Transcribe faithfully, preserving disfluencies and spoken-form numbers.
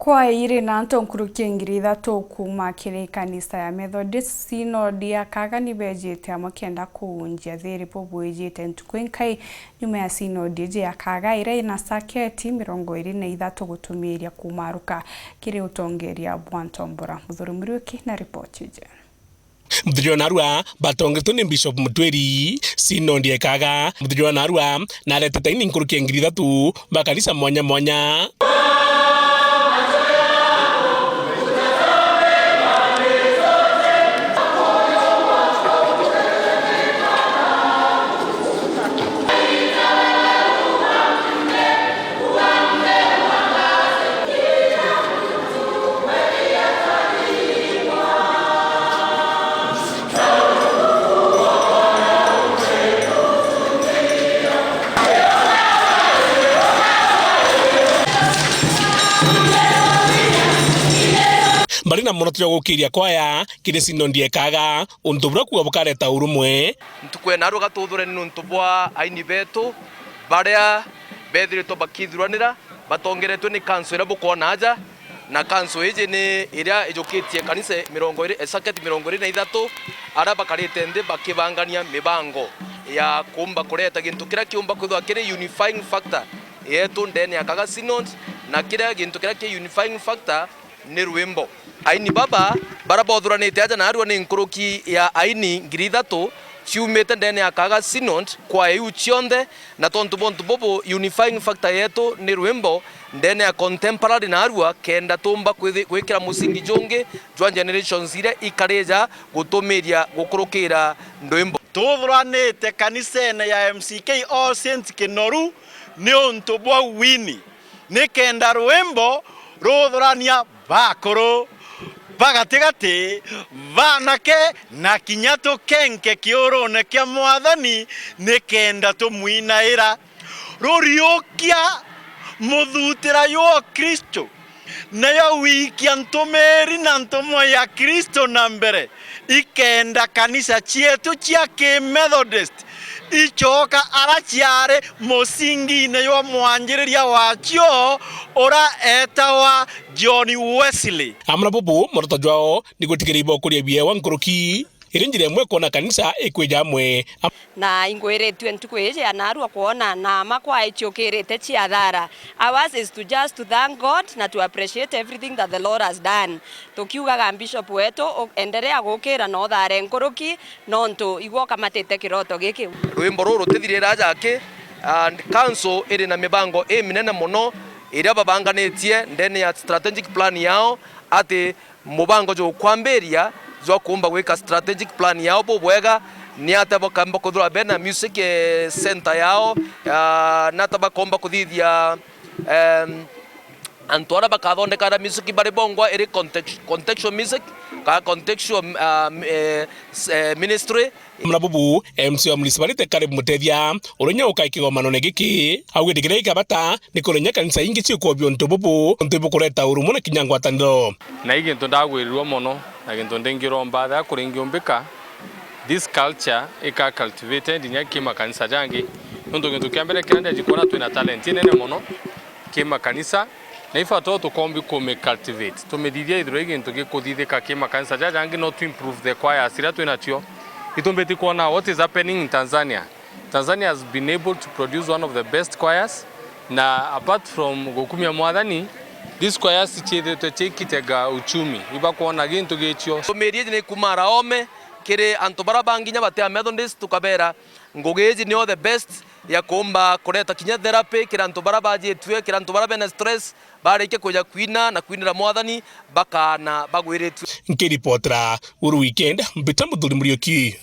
Kwaya iri na antu nkuruki ya ngiri ithatu kuuma kiri kanisa ya Methodist Synod ya Kaga ni beejite amwe kenda kuunjia thiiri bubwijite ntuku inkai nyuma ya Synod iji ya Kaga iria ina saketi mirongo iri na ithatu gutumiiria kumaruka kiri utongeria bwa ntombora. Muthuri Muriuki na ripoti iji. Muthuri wa narua batongetwe ni Bishop Mutwiri, Synod ya Kaga. Muthuri wa narua naretete aini nkuruki ya ngiri ithatu ba kanisa mwanya mwanya. Bari na muoroto jwa gukiria kwaya kiri Synod ya Kaga, untu buria kuuga bukareta urumwe. Ntuku ya narua gatuthure ni nuntu bwa aini betu baria bethiritwe bakithuranira, batongeretwe ni kanso iria bukwona aja, na kanso iji ni iria ijukitie kanisa mirongo iri, eh, saketi mirongo iri na ithatu, aria bakarite nthi bakibangania mibango ya kuumba kureta gintu kiria kiumba kwithirwa kiri unifying factor yetu ndene ya Kaga Synod, na kiria gintu kiria ki unifying factor ni rwimbo. Aini baba baria bothuranite aja narua ni nkuruki ya aini ngiri ithatu ciumite ndene ya Kaga Synod, kwaya iu cionthe, na tontu bwa untu bubu, unifying factor yetu ni rwimbo ndene ya contemporary narua, kenda tuumba kwithi-, gwikira musingi jungi jwa generations iria ikarija gutumiria gukurukira ndwimbo. Tuthuranite kanisene ya M C K All Saints Kinoru ni untu bwa wini. Nikenda rwimbo ruthurania bakuru, bagatigati, banake, na kinya tukenke kiurune kia Mwathani, nikenda tumwinaira. Ruriukia muthutira jwa Kristo, nayo gwikia ntumiri na ntumwa ya Kristo na mbere, ikenda kanisa cietu cia Kimethodist icoka ara ciari musingiine jwa mwanjiriria wacio, ura eetawa John Wesley. Amwe na bubu, muoroto jwao ni gwitikiria ibokuria biewa nkuruki, iri njira imwe kwona kanisa ikwija amwe. Na ingwiritue ntuku iji ya narua kwona na ama kwaya iciukirite cia thara. Ours is to just to thank God na to appreciate everything that the Lord has done. Tukiugaga Bishop wetu, u-, endelea gukira na uthare nkuruki, nontu igwe ukamatite kiroto giki. Rwimbo ruru rutithirira aja aki, and council iri na mibango iminene mono iria babanganitie ndene ya strategic plan yao, ati mubango jukwambiria jwa kuumba gwika strategic plan yao bubwega, ni atia bakamba kwithirwa bena music, eh, center yao, ah, ni atia bakomba kuthithia, em, antu aria bakathondeka music bari bongwa iri context-, contextual music, ka contextual, ah, eh, s-, eh, ministry. Muna bubu, M C wa Municipality Caleb Mutethia, uria ukai kigomanone giki, augite kiria gikabata ni kuronya kanisa ingi ciukwobia untu bubu, untu bukureta urumwe na kinya ngwataniro. Na i gintu ndagwirirwe mono, na gintu ndingiromba athea kuringiumbika, this culture ika cultivated inya ki makanisa jangi, nontu gintu kia mbere kiria ndeji kwona twina talent inene mono ki makanisa, na ibata tukombi ku mi cultivate, tumithithia ithirwa i gintu gikuthithika ki makanisa jaja jangi, no to improve the choirs iria twinacio. Itumbiti kwona what is happening in Tanzania. Tanzania has been able to produce one of the best choirs, na apart from gukumia Mwathani, these choirs ciithitwe cikitega uchumi, ibakwona gintu gicio. Ntumiri iji ni kuma Raome kiri antu bara bangi nya bati a Methodist, tukabera ngugi iji nio the best ya kuumba kureta kinya therapy kiri antu bara bajitue, kiri antu bara bena stress, barikia kuja kwina na kwinira Mwathani, bakaana bagwiritue. Nkiripotera Uru Weekend, mbita Muthuri Muriuki.